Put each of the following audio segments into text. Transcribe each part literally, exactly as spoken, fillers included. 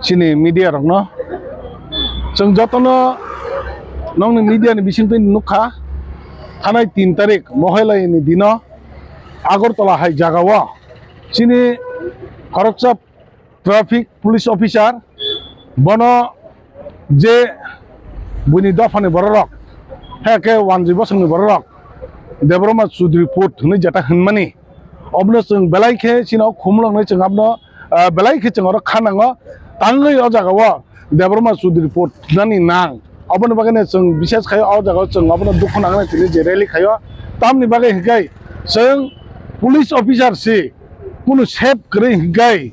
Chini media rokno, chwng jotono nongni media ni bisingtwi nukha, thanai tin tarik Mohailai ni dino Agartala hai jagao chini khoroksa traffic police officer, bono je buini dophani bororok, hai khe wanjwi bosongni bororok Debbarma Chudri Put hwnwi jeta hwnmani, obono chwng belai khe chini o khumuloknai chwng abono, ah, belai khe chwng oro kha nango. Tangwi o jagao Debbarma Chudri Put nani nang, oboni bagwi no chwng bises khai o jagao chwng obono dukhu nangnai tini je rally khaio. Tamni bagwi hwnkhe chwng police officer si, kunu sep kwrwi hwnkhe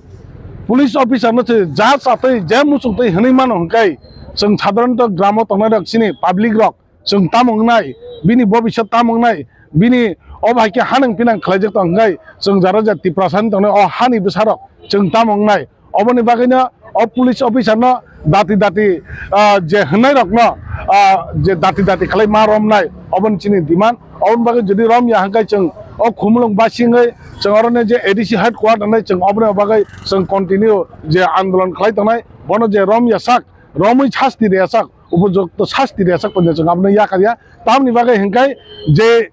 police officer no se ja chatwi je muchungtwi hwnwi mano hwnkhe chwng sadharanto gramo tongnai rok chini public rok chwng tamo wngnai, bini bobiswt tamo wngnai, bini obo hai khe hanang pinang khlaijak tong hwnkhe chwng jara ja Tiprasa ni tongnai o hani bwsarok chwng tamo wngnai. Oboni bagwino o police officer no dati dati, ah, je hwnnairokno, ah, je dati dati khlai ma romnai, oboni chini demand. Oboni bagwi jodi romya hwnkhe chwng o khumulwng basingwi chwng oroni je A D C headquarter nai chwng oboni bagwi chwng continue je andolon khlai tongnai, bono je romya sak, romwi sasti rwya sak, upojukto sasti rwya sak poito chwng abono yakarya. Tamni bagwi hwnkhe je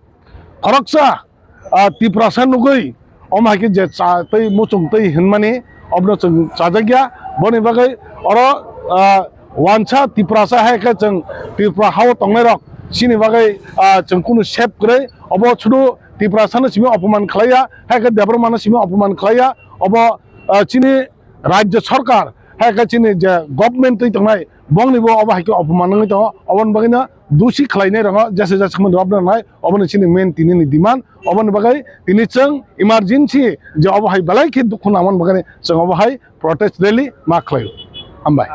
khoroksa, ah, Tiprasa nugwi omo hai khe je cha tei muchung tei hwnmani obono chwng chajakya. Boni bagwi oro, ah, wansa Tiprasa hai khe chwng Tripura hao tongnairok chini bagwi, ah, chwng kunu sep kwrwi. Obo sudu Tiprasano simi opoman khlaiya, hai khe Debbarmano simi opoman khlaiya. Obo, ah, chini Rajya Sarkar, hai khe chini je government twi tongnai, bongni bo obo hai khe opoman wngwi tongo. Oboni bagwino dusi khlainai rokno jesa jesa kheno rwbna nangnai, oboni chini main tini ni demand. Oboni bagwi tini chwng emergency je obo hai belai khe dukhu nangmani bagwi chwng obo hai protest rally ma khlaio. Hambai.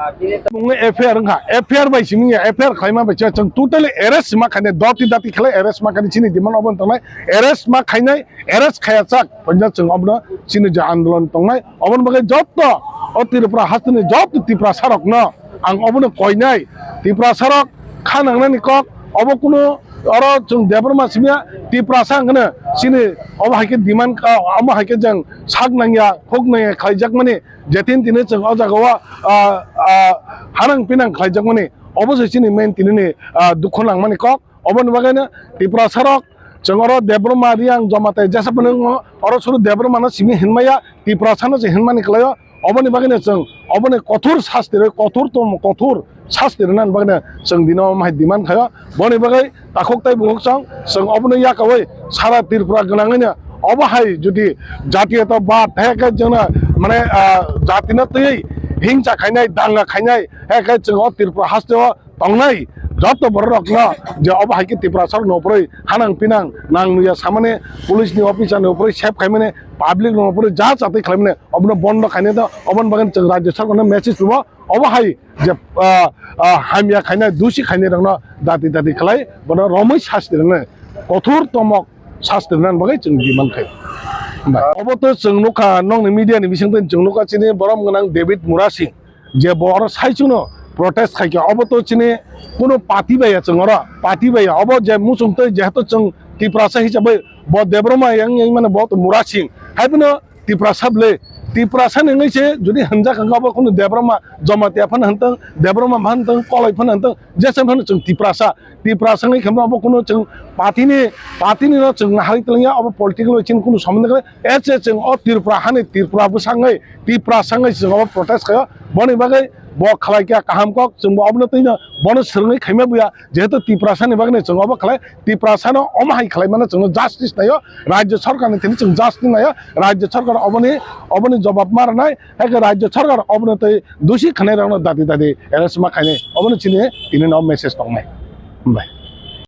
Mungwi F I R wngkha, F I R bai simi ya, F I R khlaima bai chwng totally arrest ma khainai, doti dati khlai arrest ma khainai, chini demand oboni tongnai, arrest ma khainai, arrest khaya chak, poito chwng obono chini je andolon tongnai, oboni bagwi jotto o Tripura hasteni jotto Tiprasa rokno ang obono koinai, Tiprasa rok kha nangnani kok, obo kunu oro chwng Debbarma simi ya, Tiprasa hwnkheno chini obo hai khe demand, ah, omo hai khe jang sak nangya, khuk nangya khlaijakmani, jetin tini chwng o jagao, ah, ah, hanang pinang khlaijakmani, obo se chini main tini ni, ah, dukhu nangmani kok. Oboni bagwino Tiprasa rok chwng oro Debbarma, Reang, Jamatia jesa phano wngo, oro sudu Debbarmano simi hinmaya, Tiprasano se hinmani kwlaio. Oboni bagwino chwng oboni kothor sasti rwi, kothor tongmo kothor sasti rwnani bagwino chwng dino omo hai demand khaio. Boni bagwi takhuk tei bukhuk chwng, chwng obono yakaui sara Tripura gwnangwino obo hai jodi jatiyota bad hai khe chwngno mane, ah, jatino twiwi hingsa khainai, danga khainai hai khe chwng o Tripura hasteo tongnai joto bororokno je obo hai khe Tiprasa rokno uphurui hanang pinang nang nuya samani, police ni officer ni uphurui sep khaimani, public rokno uphurui ja chatwi khlaimani, obono bondo khainai do. Oboni bagwi chwng Rajya Sarkar no message rwo, obo hai je, ah, ah, hamya khainai, dusi khainai rokno dati dati khlai bono romwi sasti rwnai, kothor tomok sasti rwnani bagwi chwng demand khai. Obo to chwng nukha, nokni media ni bisingtwi chwng nukha chini borom gwnang David Murasing. Je bo oro saichungno protest khaikha, obo to chini kuno party bai ya chwng oro, party bai ya. Obo je muchung twi jehetu chwng Tiprasa hisabai bo Debbarma yang yang mane bo to Murasing. Hai phano Tiprasa ble, Tiprasa ni wngwi se jodi hwnjak hwnkha obo kuno Debbarma Jamatia phano hwntwng, Debbarma phano hwntwng, Koloi phano hwntwng, jesa phano chwng Tiprasa. Tiprasa wngwi khe obo kuno chwng party ni, party ni no chwng naharwi twlangya, obo political bai chini kuno somondo kwrwi. Ese chwng o Tripura hani Tripura bwsangwi, Tiprasa wngwi chwng obo protest khaio. Boni bagwi bo khlai kha kaham kok, chwng bo obono twino bono swrwngwi khaima buya. Jehetu Tiprasa ni bagwi chwng obo khlai, Tiprasa no omo hai khlai mano chwngno justice naio, Rajya Sarkar ni thani chwng justice naio, Rajya Sarkar oboni, oboni jobab ma rwnai, hai khe Rajya Sarkar obono tei dusi khanai rokno dati dati arrest ma khainai, obono chini tini no message tongnai. Hambai.